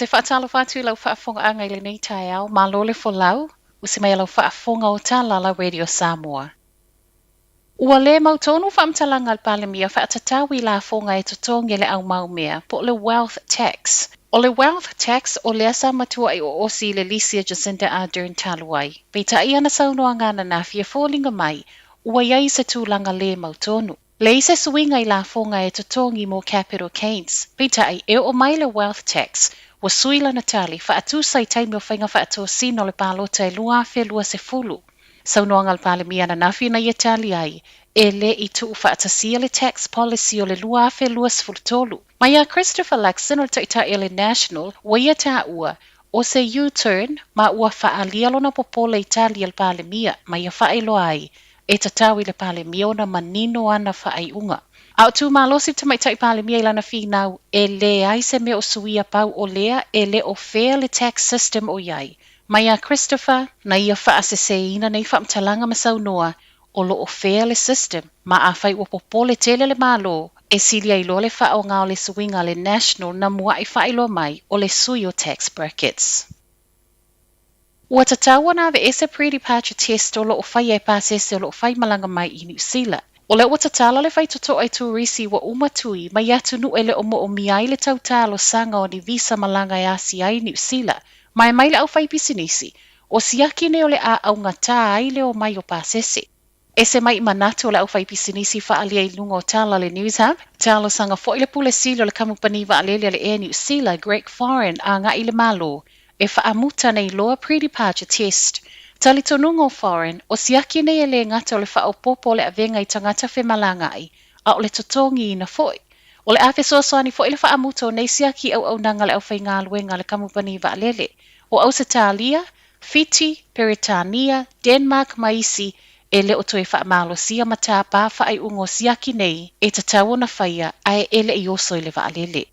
te faatalofa atu i lau faafogaaga i lenei taeao, malo le folau, usi mai a lau faafofoga o tala la Radio Samoa. Ua le mautonu faamatalaga a le Palemia faatatau i lafoga e totogi e le au maumea, po o le wealth tax. O le wealth tax o lea sa matuai oosi i le lisi a Jacinda Ardern talu ai. Peitai ana saunoaga ananafi e foliga mai, ua i ai se tulaga le mautonu. Leai se suiga i lafoga e totogi mo capital gains. Peitai, e oo mai le wealth tax, ua sui lana tali, faatusa i taimi o faiga faatosina o le palota e 2020. Saunoaga a le Palemia ananafi na ia tali ai, e le i tuufaatasia le tax policy o le 2023. Ma iā Christopher Luxon o le taitai o le National, ua ia taua, o se U-turn ma ua faaalia lona popole i tali a le Palemia ma ia faailoa ai, e tatau i le Palemia ona manino ana faaiuga. A o tu malosi le Tamaitai Palemia i lana finau, e leai se mea o suia pau o lea e le o fair le tax system o i ai. Mai a Christopher, na ia faaseseina nei faamatalaga ma saunoa, o lo o fair le system, ma afai ua popole tele le Malo, e sili ai loa le faaaoga o le suiga a le National na mua'i faailoa mai o le sui o tax brackets. Ua tatau ona aveese pre-departure test o lo o faia e pasese o lo o faimalaga mai i Niu Sila. O lea ua tatala le faitotoa i turisi ua uma tui mai atunuu e le o moomia ai le tau talosaga o ni visa malaga e asia ai Niu Sila, ma e mai le aufaipisinisi, o siaki nei o le a augatā ai le omai o pasese. Ese mai i manatu o le aufaipisinisi faaalia i luga o tala a le Newshub, talosaga foi le Pule Sili o le Kamupani Vaalele a le Air New Sila, Greg Foran, agai i le Malo e faamuta nei loa pre-departure test. Talitonuga o Foran, o siaki nei e le gata o le faaopoopo o le avega i tagata femalagaai, a o le totogiina foi. O le a fesoasoani foi le faamuta o nei siaki i auaunaga a le aufaigaluega a le kamupani vaalele o Ausetalia, Fiti, Peretania, Denmark ma isi, e le o toe faamalosia ma tāpā faaiuga o siaki nei e tatau ona faia ae e le i oso i le vaalele.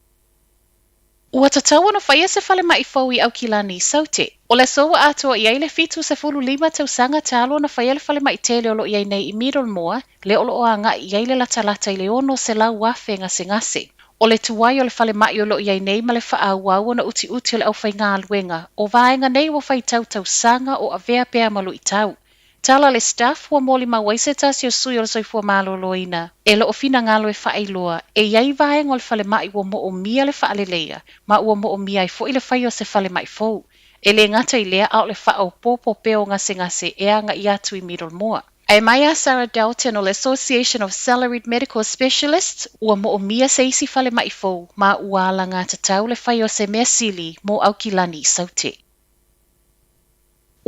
Ua tatau ona faia se falemai fou i Aukilani i Saute. O le aso ua atoa i ai le 75 tausaga talu ona faia le falemai tele o lo o i ai nei i Middlemore, lea o lo o agai i ai le latalata i le 600,000 gasegase. O le tuai o le falemai o lo o i ai nei ma le faaauau ona utiuti o le aufaigaluega, o vaega nei ua faitau tausaga o avea pea ma luitau. Tala le Stuff ua molimau ai se tasi o sui o le soifua maloloina e lo o finagalo e faailoa e i ai vaega o le falemai ua moomia le faaleleia ma ua moomia ai foi le faia o se falemai fou. E le gata i lea a o le faaopoopo pea o gasegase e agai atu i Middlemore. Ae mai a Sarah Dalton o le Association of Salaried Medical Specialists, ua moomia se isi falemai fou ma ua alagatatau le faia o se mea sili mo Aukilani i Saute.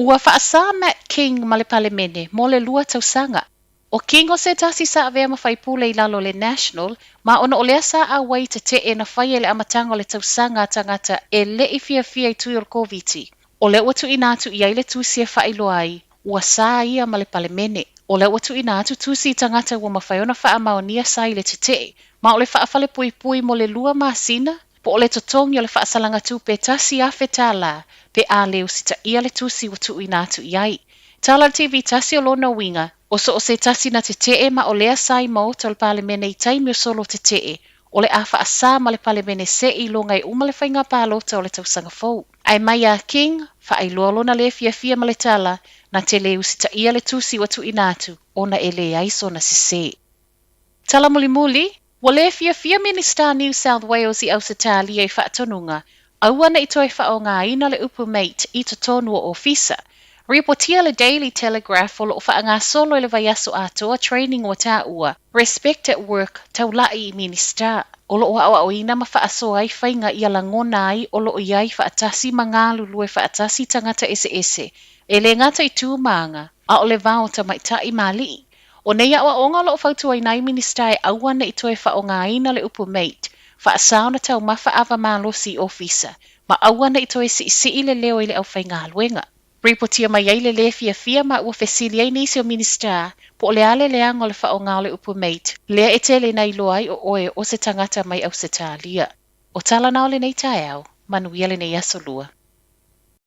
Ua faasā Matt King ma le Palemene mo le lua tausaga. O King o se tasi sa avea ma faipule i lalo o le National, ma ona o lea sa auai i tetee na faia i le amataga o le tausaga a tagata e le i fiafia i tui o le Koviti. O lea ua tuuina atu i ai le tusi e faailoa ai, ua sā ia ma le Palemene. O lea ua tuuina atu tusi i tagata ua mafai ona faamaonia sa i le tetee, ma o le faafalepuipui mo le lua masina, po o le totogi o le faasalaga tupe $1,000 pe a le usitaia le tusi ua tuuina atu i ai. Tala le TV tasi o lona uiga, o so o se tasi na tetee ma o lea sa i maota o le Palemene i taimi o solo tetee, o le a faasā ma le Palemene se i loga e uma le faiga palota o le tausaga fou. Ae mai a King, faailoa lona le fiafia ma le tala, na te le usitaia le tusi ua tuuina atu, ona e leai sona sesē. Tala mulimuli, Ua le fiafia Minista New South Wales i Ausetalia i faatonuga, aua ne i toe faaaogaina le upu mate i totonu o ofisa. Ripotia le Daily Telegraph o lo o faagasolo i le vaiaso atoa training ua taua Respect at Work taula'i i Minista o lo o aoaoina ma faasoa ai faiga ia lagona ai o lo o i ai faatasi ma galulue faatasi tagata eseese e le gata i tu ma aga a o le va o tamaitai ma ali'i. O nei aoaoga o lo o fautuaina ai Minista e aua ne i toe faaaogaina le upu mate, faasao na taumafa ava malosi i ofisa, ma aua ne i toe siisii le leo i le aufaigaluega. Ripotia mai ai le lē fiafia ma ua fesili ai nisi o Minista po o le a le leaga o le faaaoga o le upu mate, lea e tele ina iloa ai o oe o se tagata mai Ausetalia. O tala na o lenei taeao, manuia lenei aso lua.